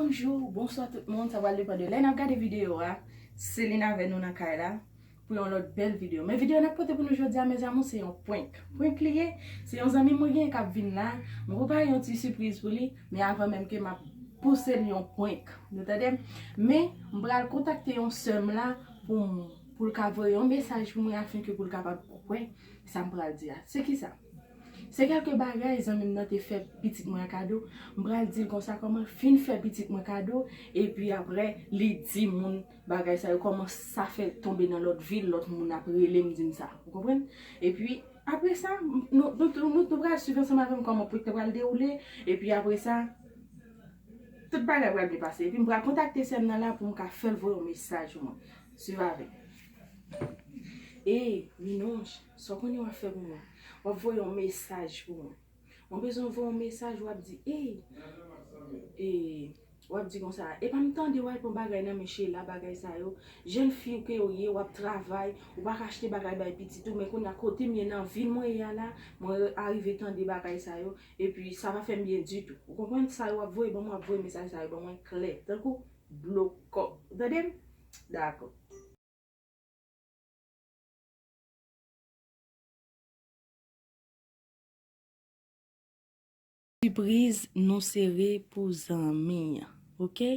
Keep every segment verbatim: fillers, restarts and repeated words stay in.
Bonjou, bonswa tout moun, sa pral depann de lè n ap gade videyo a. Celine avè nou nan kay la pou yon lòt bèl videyo. Men videyo n ap pote pou nou jodi a, mes amours, se yon prank. Prank li ye, se yon zanmi mwen gen k ap vin la. Mwen prepare yon ti sipriz pou li, men avan menm ke m ap pouse l yon prank. Nou tande m? Men m pral kontakte yon sè m la pou m, pou l ka voye yon mesaj pou mwen afin ke pou l kapab kwè sa m pral di a. Se kisa? Se kèlke bagay zanmi m nan te fè pitit mwen an kado. M pral di l konsa kòman l fin fè pitit mwen kado, epi apre li di moun bagay sa yo, kòman sa fè tonbe nan lòt vil, lòt moun ap rele m di m sa. Ou konprann? Epi apre sa, m, nou, nou, nou, nou pral swiv ansanm avè m kòman prank te pral dewoule, epi apre sa, tout bagay pral byen pase. Epi m pral kontakte sè m nan la pou m ka fè l voye yon mesaj pou mwen. Swiv avè m. Ey, Minouch, sa w konnen w ap fè pou mwen? W ap voye yon mesaj pou mwen. Mwen bezwen voye yon mesaj, w ap di, ey, e, w ap di konsa, epa m tande w al pran bagay nan men Sheila, bagay sa yo. Jèn fi ke w ye, w ap travay, ou pa ka achte bagay bay pitit ou, men kounye a kote m ye nan vil mwen ye a la, mwen arive tande bagay sa yo, epi sa pa fè m byen ditou. Ou konprann? Sa yo w ap voye ban mwen, w ap voye mesaj sa yo ban mwen klè, tankou blokò. Ou tande m? Dakò. Sipriz nou sere pou zanmi an. Oke?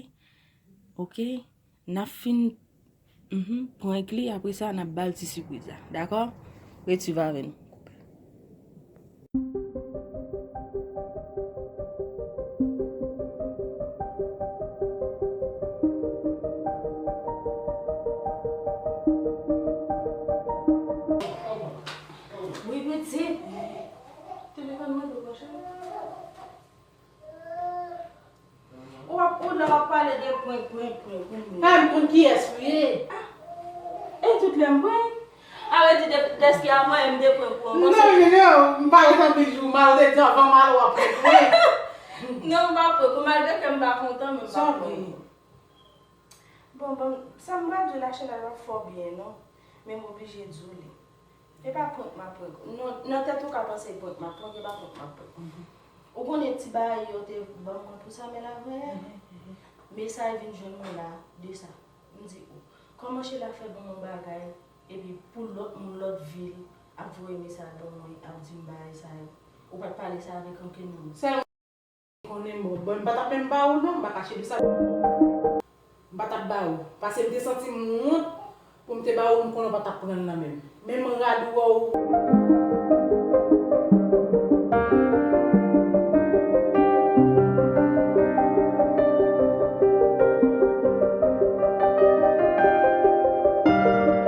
Oke? N ap fin, mhm, prank li, apre sa, n ap ba l ti sipriz la. Dakò? Ret swiv avè nou. Wi, pitit. Telefòn mwen te branche. Ou ap, ou la w ap pale de prank, prank, prank, prank. Pa m konn kiyès ou ye. Ah. E tout lè m prank. Arete de, dèske avan m te prank ou ankò. Non, non, non, m pa gen anpil jou, m arete avan m ale w ap prank mwen. Non, m pa prank ou, malgre ke m pa kontan, men m pa prank ou. Bon, bon, sa m pral di w la, Sheila, l ap fè w byen, non. Men m oblije di w li. E pa prank m ap prank. Non, nan tèt ou ka panse prank m ap prank, e pa prank m ap prank. Mhm. Ou konnen ti bagay yo te ban mwen pou sa, men la vrè. Mhm, mhm. Mesaj vin jwenn mwen la de sa. M di, o, kòman Sheila fè ban mwen bagay, epi pou lòt moun, lòt vil, ap voye mesaj ban mwen, ap di m bagay sa yo. Ou pa t pale sa avèk ankenn moun. Sèl Konnen, bon, bon, m pa t ap menm ba ou non, m pa kache de sa. M pa t ap ba ou. Paske m te santi m wont pou m te ba ou, m konnen w pa t ap pran l nan men m. Men m rad ou wè w.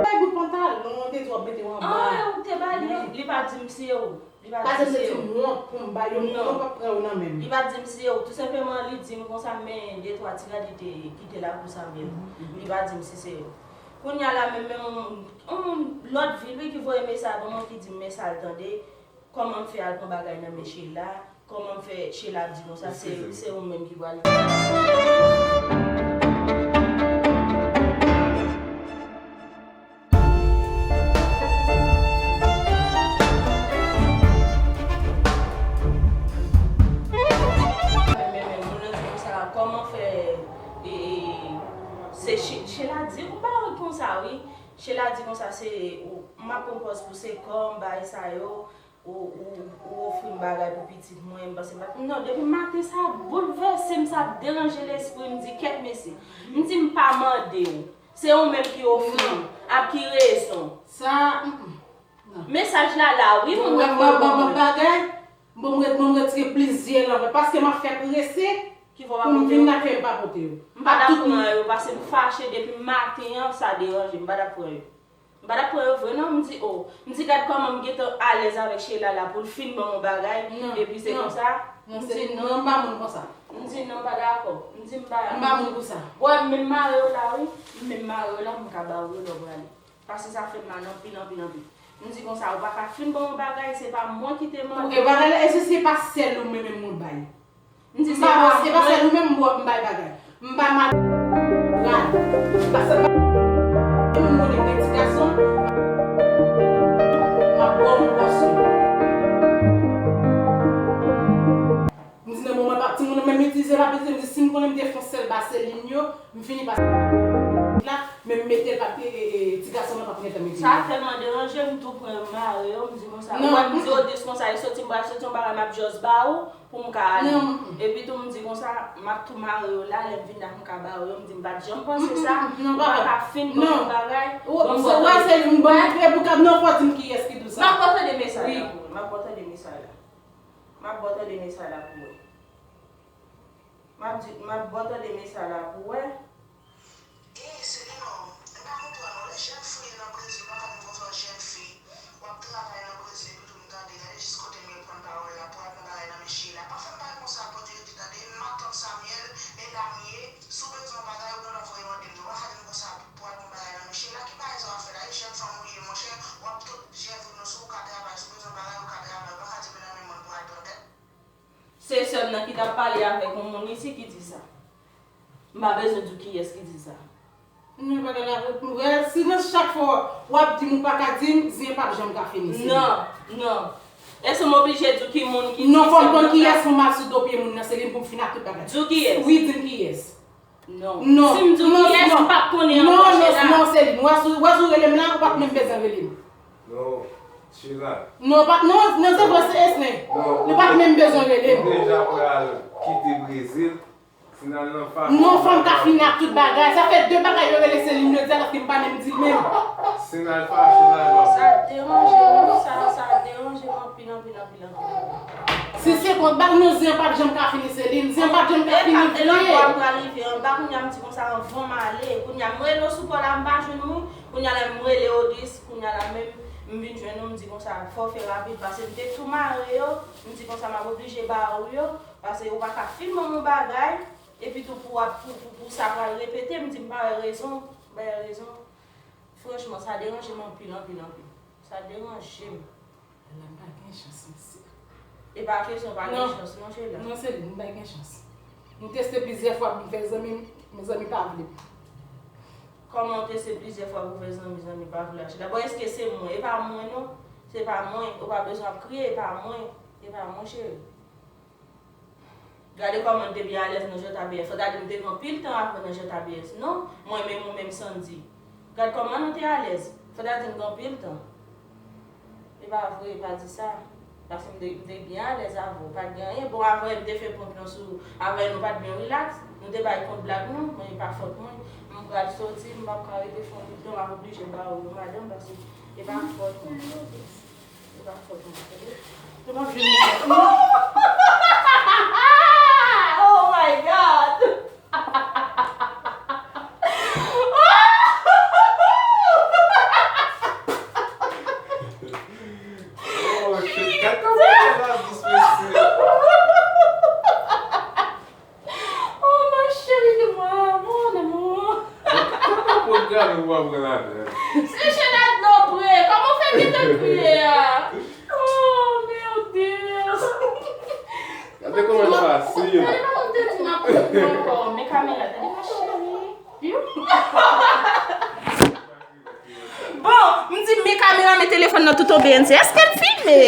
Bay bout pantalon, te di w ap mete w anba. Ah, ou te ba li, li pa di m se ou. Li pa di m se ou. Li pa di m se ou. Li pa di m se ou. Tou senpleman, li di m konsa, men de twa ti rad li te kite lakou sa menm. Mhm, mhm. Li pa di m si se ou. Kounye a la menm, menm yon, yon lòt vil, wi, ki voye mesaj ban mwen, ki di m men sa l tande, kòman m fè al pran bagay nan men Sheila, kòman m fè Sheila di konsa, se, se ou menm ki pral. Men, men, moun nan di konsa, kòman fè, e, e, se She-, Sheila di yon pawòl konsa, wi. Sheila di konsa, se, ou, m ap pran pòz pou se kò m, bagay sa yo. Ou, ou, ou ofri m bagay pou pitit mwen, m panse m pa t, non, depi maten sa ap boulvèse m, sa ap deranje lespri m, m di, kèt mesye. M di, m pa mande w. Se ou menm ki ofri m. Ak ki rezon? Sa, mm, mm. Non. Mesaj la la, wi, moun nan fè ban mwen. Bagay, bon, m ret-, bon, m retire plizyè nan vant, paske m ap fè prese pou m vin la ke m pa pote yo. M pa t ap pran yo, paske m fache depi maten an, sa deranje m, m pa t ap pran yo. M pa t ap pran yo vre non, m di, o. M di, gad kòman m gentan alèz avèk Sheila la pou l fin ban m yon bagay, epi se konsa. Non, se, non, m pa moun konsa. M di, non, m pa dakò. M di, m pa, m pa moun konsa. Wè, m menm mare yo la, wi. M menm mare yo la, m ka ba ou yo lè w prale. Paske sa fè m mal anpil, anpil, anpil. M di konsa, ou pa ka fin ban m yon bagay, se pa mwen ki te mande. Ok, bagay la, e si se pa sèl ou mwen menm ou bay? M di se pa mwen. M pa sèl ou menm m bay bagay. M pa mal. Rad. M pa sèl pa moun mwen gen ti gason. M ap ba w yon pòsyon. M di nan moman pa timoun nan menm itilize l ap itilize, m di Si m konnen m te fè yon sèl ba Celine yo, m fini pase la, men m mete l pa, e, e, e, ti gason nan pa t gentan mete l. Sa tèlman deranje m, m tou pran mare yo, m di konsa. Ou wè, m di Odis konsa, e soti m pral soti yon bagay, m ap just ba ou pou m ka ale. Epi tou m di konsa, m ap tou mare yo la, lè m vin la m ka ba ou yo, m di m pa t janm panse sa. Ou pa ka fin ban yon bagay, ban m ba w tande. Wè, Celine, ban m, e pou ka, non, fò di m kiyès ki di w sa. M ap ba w tande mesaj la pou wè, m ap ba w tande mesaj la. M ap ba w tande mesaj la pou wè. M ap di, m ap ba w tande mesaj la pou wè. Ey, Celino, m pa konprann ou. Lè jèn fi nan Brezil, ou pa ka vin konsa w jèn fi. W ap travay nan Brezil, epi tou m tande, gade jis kote m ye pran pawòl la, pou al pran bagay nan men Sheila. Pa fè m bagay konsa, Bondye di tande, matant Samuel, e la m ye, si w bezwen yon bagay, ou gendwa voye mande m tou. Ou pa ka di m konsa, pou al pran bagay nan men Sheila. Ki bagay sa w ap fè la? E jèn fanm ou ye, monchè, w ap tout jèvrin ou, si w ka travay, si w bezwen bagay, ou ka travay, ou pa ka di m nan men moun pou al pran tèt. Se sè m nan ki t ap pale avèk yon moun isi ki di sa. M pa bezwen di w kiyès ki di sa. Non, bagay la, wè, si nan chak fwa w ap di m ou pa ka di m, zen p ap janm ka fini, Celine. Non, non. Èske m oblije di w ki moun ki di sa? Non, fò m konn kiyès pou m al sou do pye moun nan, Celine, pou m fin ak tout bagay. Di w kiyès? Wi, di m kiyès. Non. Non. Si m di w kiyès, m p ap konnen ankò, Sheila. Non, non, Celine. Wè si w, wè si w rele m la, ou pa t menm bezwen rele m. Non, Sheila. Non, pa, non, non, se vre, se Esne. Non, ou pa t menm bezwen rele m. Ou deja pral kite Brezil. Si n al nan fache. Non, fò m ka fini ak tout bagay. Sa fè de bagay yo rele Celine yo di a, paske m pa menm di l menm. Si n al fache, n al fache. Sa deranje m, sa, sa deranje m anpil, anpil, anpil. Si se kont bak nou, zen p ap janm ka fini, Celine. Zen p ap janm ka fini vre. E lanmò a pral rive anba, kounye a m di konsa, anvan m ale. Kounye a m rele w sou kò la, m pa jwenn ou. Kounye a la, m rele Odis. Kounye a la menm, m vin jwenn ou, m di konsa, fò w fè rapid, paske m te tou mare yo. M di konsa, m ap oblije ba ou yo, paske ou pa ka fin ban m yon bagay, epi tou pou w ap, pou, pou, pou sa pral repete, m di m pa wè rezon, m pa wè rezon. Franchman, sa deranje m anpil, anpil, anpil. Sa deranje m. La m pa gen chans, mesye. E pa kesyon pa gen chans, non, Sheila. Non, Celine, m pa gen chans. M teste plizyè fwa pou m fè zanmi, men zanmi pa vle. Kòman w teste plizyè fwa pou w fè zanmi, zanmi pa vle a, Sheila? Bon, èske se mwen? E pa mwen, non. Se pa mwen. Ou pa bezwen ap kriye, e pa mwen. E pa mwen, cheri. Gade kòman n te byen alèz nan J A B S. Fò ta di m te gen anpil tan avè w nan J A B S, non? Mwen menm, ou menm, Sandy. Gad kòman nou te alèz. Fò ta di m gen anpil tan. E pa vre, pa di sa. Paske m te, m te byen alèz avè w. Pa t gen anyen. Bon, avè m te fè prank lan sou, avè nou pa t byen rilaks. Nou te bay kont blag nou, men e pa fòt mwen. M pral soti, m p ap ka rete fè yon ti tan, m ap oblije ba ou yo, madanm, paske e pa fòt mwen. Se pa fòt mwen, tande. Se pa vin mwen. Oh my God! Oh, shit. Gad kòman sa dous, mesye. Oh, ma chérie de moi, mon amour. Kòman pwograme w ap pran ladan? Se Shenad non pre. Kòman w fè gentan kriye a? Oh, meu Deus. Gade kòman l fasil. Gade kòman m te di m ap pran ankò. Men kamera, tande ma chérie. Bon, m di men kamera, men telefòn nan tou tonbe, èske l filme?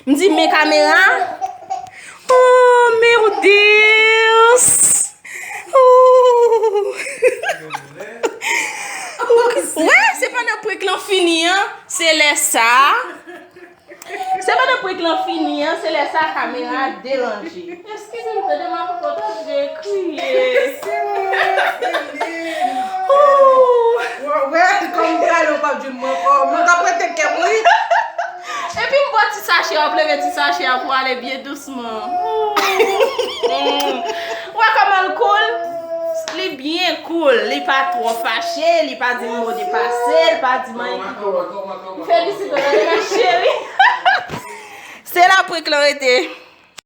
M di men kamera. Oh, meu Deus! Oh! Wè, se pandan prank lan fini an, se lè sa. Se pandan prank lan fini an, se lè sa kamera a deranje. Eskize m, tande, m ap kontan de kriye. Ooh. Wè, wè, kòm m prale, ou p ap jwenn mwen ankò. Mwen t ap rete kè m, wi. Epi m bwè ti sachè, w ap leve ti sachè a pou ale byen dousman. Wè kòman l cool? Li byen cool. Li pa twò fache, li pa di m mo depase, li pa di m anyen ki twò. M felisite w, tande, ma chérie. Se la prank lan rete.